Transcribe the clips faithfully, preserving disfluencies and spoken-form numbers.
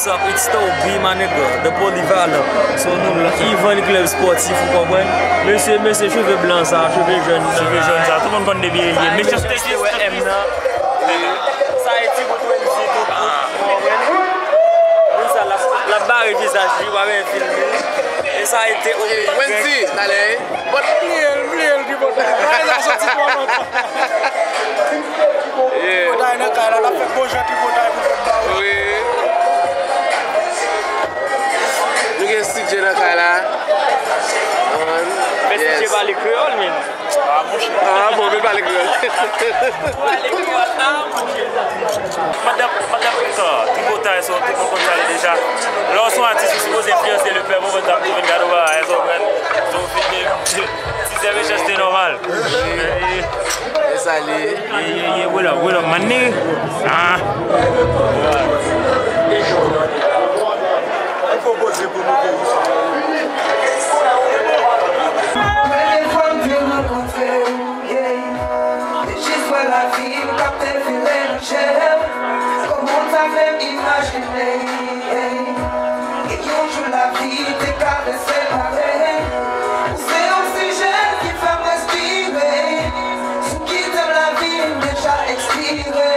What's up, it's Toby, my nigga, the Polyvalent. So nou la, Ivan Club Sportif, ou konprann? Mesye, mesye, cheve blan sa, cheve jòn nan. Cheve jòn sa, tout moun konn depi li ye. Mechanste. Mesye, wè M nan. Sa e ti bout Wendy, tout, tout, ou konprann? Moun sa la, l ap bare vizaj li, w ap filme. E sa e te Wendy, talè. But bliye l, bliye l, Tripotay. Bagay la soti twò lontan. Yeah. Tripotay nan kay la, l ap fè bon jan Tripotay pou fè ba ou. Wi. Nou gen C J nan kay la. Fè C J pale kreyòl, men. Ah, bon, men pale kreyòl. Pale kreyòl, ah, mon Dieu. Madanm, madanm, sa, Tripotay, sa, tout moun konn sa deja. Lè w se yon atis, ou sipoze enfliyanse lepèp, ou konn sa, pou vin gade w, bagay, sa, ou konprann? Sa, ou fin de, ti sèvi chans, se nòmal. E sa li ye. Yeah, yeah, yeah, what up, what up, my nigga? Ah. Premye fwa m te rankontre w, yeah. Te jis wè lavi m k ap defile nan je m. Kòman w ta fè m imajine, yeah. Gen yon jou lavi te ka resepare. Ou se oksijèn ki fè m respire. Si w kite m, lavi m deja ekspire.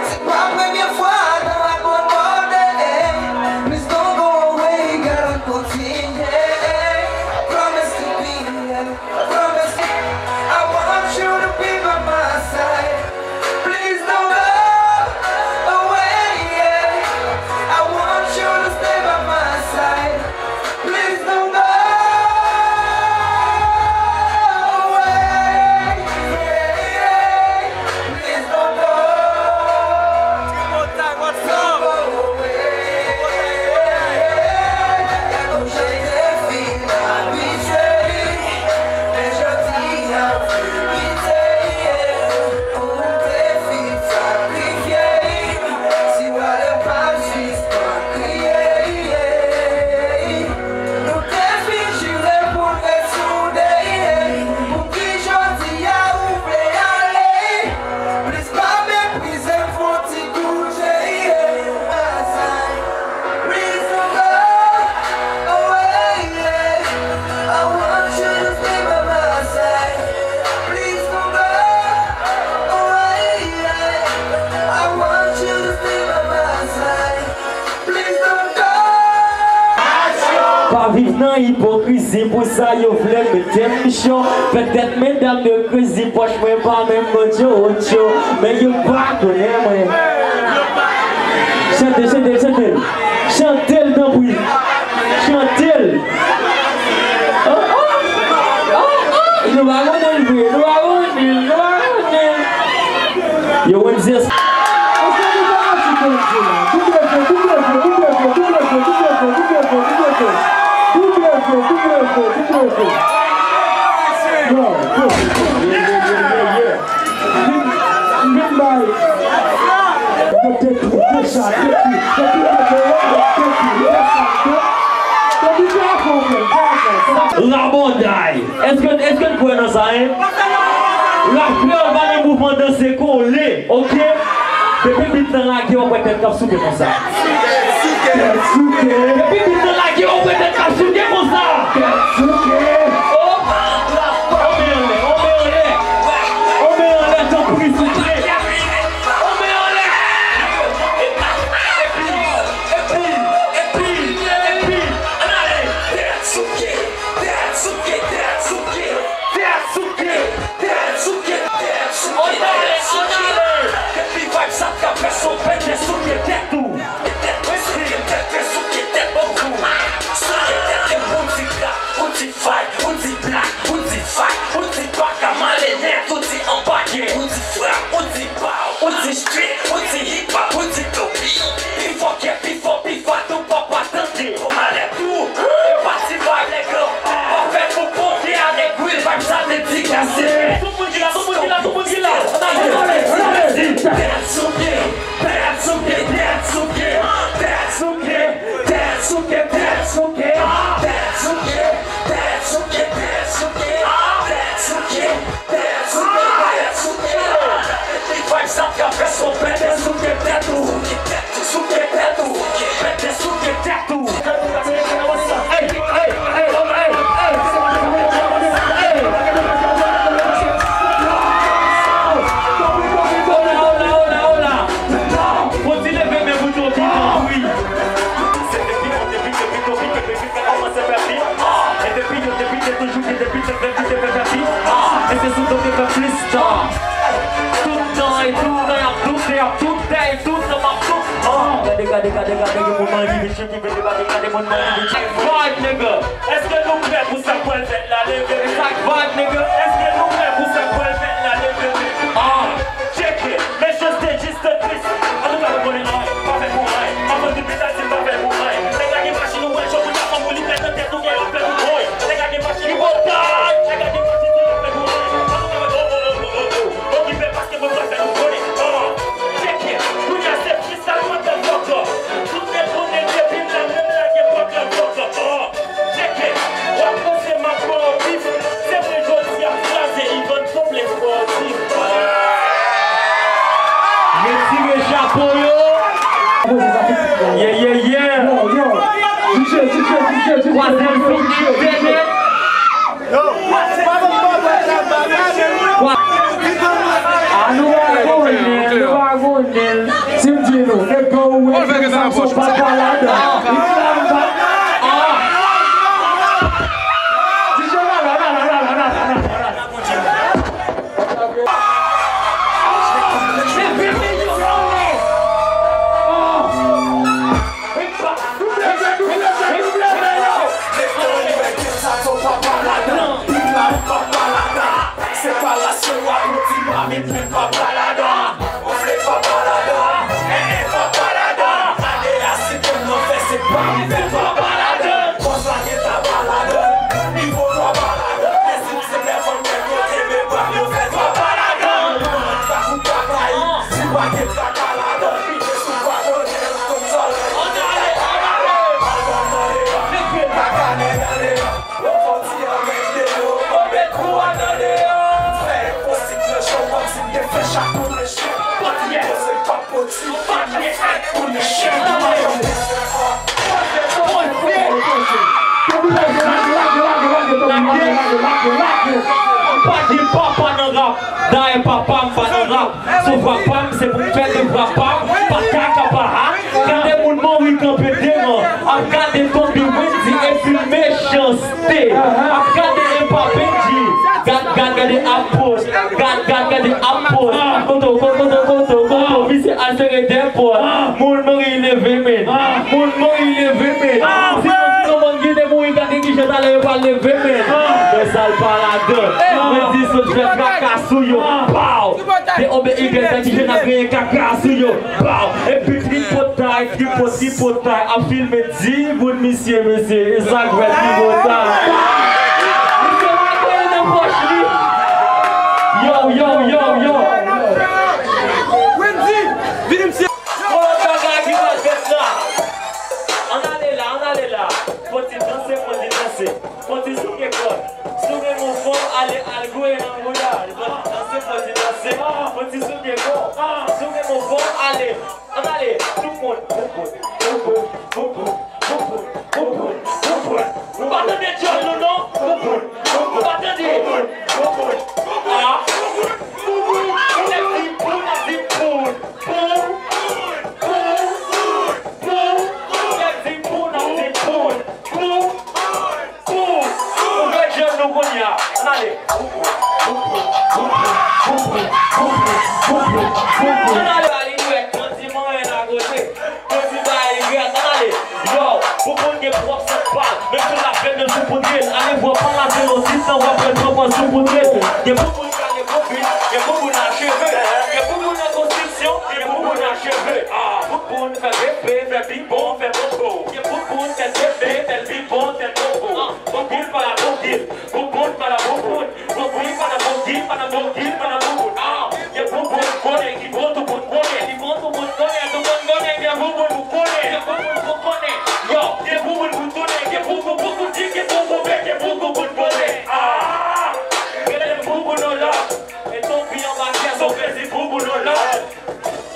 Se pa premye fwa nan la bonne mode. Please don't go away, gotta continue. I promise to be here. I promise. I want you to be by my side. Please don't go away, yeah. I want you to stay by my side. Please don't go away, yeah, yeah. Please don't go. Don't go away. Kòm jan te fin abitye, men jodi a ou vle kite, ou te fin sakrifye. Si w ale pa jis pa kriye. Nou te fin jire pou n ret soude. Pouki jodi a ou vle ale? Plis pa meprize m, fon ti koute. Please don't go away. I want you to stay by my side. Please don't go away. I want you to stay by my side. Please don't go. Pa viv nan ipokrizi, pou sa yo vle mete m cho. Petèt medam yo krezi, pòch mwen pa menm bon tchotcho. Men yo pa konnen mwen. Chante, chante, chante l. Chante l, tanpri. Chante l. Oh, oh, oh, oh. Nou pa konnen l vre, nou pa konnen l, nou pa konnen l. Yo, Wendy, èske nou pa atik Wendy la? Double feu, double feu, double feu. Non, non. Vin, vin bay. Yo detwi deja, detwi, detwi, detwi, detwi, detwi. Rabòday. Èske, èske n kwè nan sa, en? Rap kreyòl pa nan mouvman danse kole, oke? Depi bit lan lage, w ap wè tèt k ap souke konsa. Tèt souke. Depi bit lan lage, w ap wè tèt k ap souke konsa. Tèt souke. Oh! On men anlè, on men anlè. On men anlè, tanpri, souple. On men anlè. Epi, epi, epi, epi, ann ale. Tèt souke, tèt souke, tèt souke. Tèt souke, tèt souke, tèt souke, tèt souke. Depi vibe sa t ka fè son pèt, tèt souke tèt ou. Tèt mwen souke, tèt mwen souke, tèt banm kou. Souke tèt epi w di gra, w di fay, w di blak, w di fay, w di baka, m ale nèt, w di anba gen, w di frap, w di pow, w di street, w di hip hop, w di topi. Pi fò kè, pi fò, pi fò, tou papa tande. Malè tou, e pati vibe nèg yo. Pa fè pou ponte avèk gwil, vibe sa te degaje. Tout moun ki la, tout moun ki la, tout moun ki la. Tèt souke, tèt souke, tèt souke, tèt souke, tèt souke, tèt souke, tèt souke, tèt souke, tèt souke, tèt souke, tèt souke. Epi vibe sa t ka fè son pèt, tèt souke tèt ou, souke tèt ou, pèt Fè piti, fè piti. Ah, e se sou do ke fè plis tan. Tout tan e tout tan y ap doute, y ap doute, e tout tan m ap doute. Ah, gade, gade, gade, gade, gen moun nan Eviche ki vle debake, gade moun nan Eviche. Vibe, nigga. Èske nou prè pou sa k pral fèt la? Leve men. Sa k vibe, nigga. Èske nou prè pou sa k pral fèt la? Leve men. Ah, tcheke. Mechanste jis tris. Antouka, nou konnen anyen pa fè pou anyen. Anvan tout petal, si l pa fè pou anyen. Nèg la gen machin, ou wè l cho pou ta fanm, ou li fè nan tèt, ou gen yon plè pou kòy. Nèg la gen machin, li bòtay. Nèg la gen machin, li pa fè pou anyen. Antouka, oh, oh, oh, oh, oh, oh. Okipe paske mwen pral fè nou konnen. Ah, tcheke. Kounye a se freestyle, motherfucker. Tout nèg konnen depi m la, menm lage motherfucker. Ah. Tcheke, w ap panse m ap ba w bif. Se mwen jodi a kraze Ivan konplèks pòtif. Retire chapo yo. Yeah, yeah, yeah. Yo, yo. Twazèm fini, tènè. Kwa? A nou pa konnen, nou pa konnen. Si m di nou, nèg yo wè, sa se papa ladan. Se pa la sèl w ap di pa met men papa ladan. Ou vle papa ladan, eh, eh, papa ladan. Ane a se konn nan fè se pa m fè papa ladan. Bòs la gen ta papa ladan. Nivo twa papa ladan. Ensi se lè fanm nèg yo kenbe bra yo fè twa papa ladan. Mwen pa kou pa bay, si pa gen ta papa ladan. Pite sou pa donnen l konn sòlèy. Ann ale, ann ale. Al ban nan leyon. Paka nèg ale. Yo fò ti anmèg de yo. Konbe kou a nan leyon. Fè enposib nan cho kòmsi m te fè chak moun chen. Pòt li poze pa pòt li. Fèk pou li chen. Pa gen papa nan rap. Dayè papa m pa nan rap. Sou vwa pa m, se pou m fè de vwa pa m. Pa kaka pa ha. Gade moun mouri kanpe devan. Ap gade tonbe Wendy epi mechanste. Ap gade Epa Benji. Gad, gad, gade apot. Gad, gad, gade apot. Koto, koto, koto, koto, koto. Misye al sere dèpòt. Moun mouri leve men. Moun mouri leve men. Si nou di nou moun ki te mouri, gade kijan talè yo pral leve men. Fè sa l pa ladan. Wendy sot fè traka sou yo. Pow! T O B Y, sa ki jwenn ap genyen kaka sou yo. Pow! Epi tripotay, tripot, tripotay ap filme dibout misye, mesye. E sa k fè tripotay. Misye la konnen nan pòch li. Yo, yo, yo, yo. Wendy, vini misye. Yon lòt bagay ki pral fèt la. Ann ale la, ann ale la. Fò ti danse, fò ti danse. Fò ti souke kò. Si w gen yon fanm, ale, al gouye nan bouda l. Fò ti danse, fò ti danse. Fò ti souke kò. Si w gen yon fanm, ale. Ann ale. Tout moun. Bouboun, bouboun, bouboun, bouboun, bouboun, bouboun. Nou pa tande djòl nou non. Bouboun, bouboun. Nou pa tande. Bouboun, bouboun, bouboun. Ah. Bouboun. Ou nèk di poun, ap di poun. Poun, poun, poun, poun. Ou nèk di poun, ap di poun. Poun. Pou, pou, ouvè djòl nou kounye a. Ann ale. Ann ale. Bali nwèt, bandi manyen akote. Bandi bay grèt. Ann ale. Yo, Bouboun gen pwòp sant pa l. Men sou lapèn nan sou poudre l. Ale vwa pa l la velosis nan w ap wè l pran pran sou poudre l. Gen Bouboun kale bobin, gen Bouboun a cheve. Gen Bouboun nan konstriksyon, gen Bouboun a cheve. Ah, Bouboun fè bebe, fè bibon, fè bobo. Gen Bouboun fè bebe, fè bibon, fè bobo. Bouboun pa la bouboun. Bouboun pa la bouboun. Bouboun pa la bouboun, pa la bouboun, pa la bouboun. Ah, gen bouboun konnen ki bon, tout moun konnen. Ki bon, tout moun konnen, tout moun konnen. Gen bouboun pou konnen. Gen bouboun pou konnen. Yo, gen bouboun pou tounen. Gen bouboun pou koudi, gen bouboun bèk, gen bouboun pou konnen. Ah, gen bouboun on lòd. E tonbi anba tè, son krezi bouboun on lòd.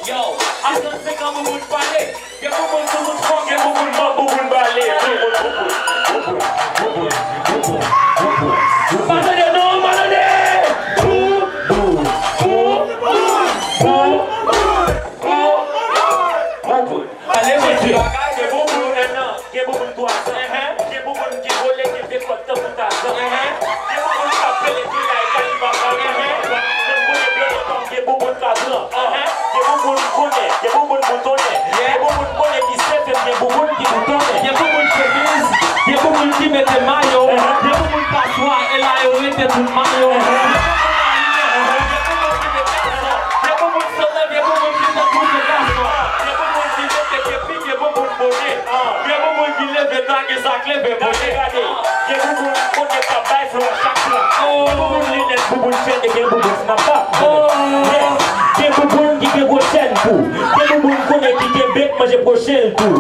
Yo, a trannsenk an bouboun pale. Gen bouboun sou tout fòm, gen bouboun mò, bouboun bale. Bouboun, bouboun, bouboun, bouboun, bouboun, bouboun. Pa tande non, pa tande. Bou, bou, bou, bou, bou, bou, bouboun. Ale, mesye. Gen bouboun en an, gen bouboun twa zan. Gen bouboun ki vole, gen de kòd tankou Tazan. Gen bouboun Moun konnen ki se fèm, gen bouboun ki boutonnen. Gen bouboun chemiz, gen bouboun ki mete mayo, gen bouboun paswa, e la yo rete tout mayo. Gen bouboun a linèt, gen bouboun ki mete gason, gen bouboun sonnen, gen bouboun ki tankou se gason, gen bouboun ki mete kepi, gen bouboun bone, gen bouboun ki leve ta, gen sa k leve bone. Gade, gen bouboun konnen k ap bay flo a chak fwa. Gen bouboun linèt, bouboun chèn, e gen bouboun snapback. Gen bouboun ki gen gwo chèn tou. Gen bouboun konnen ki gen bèk manje pwochen l tou.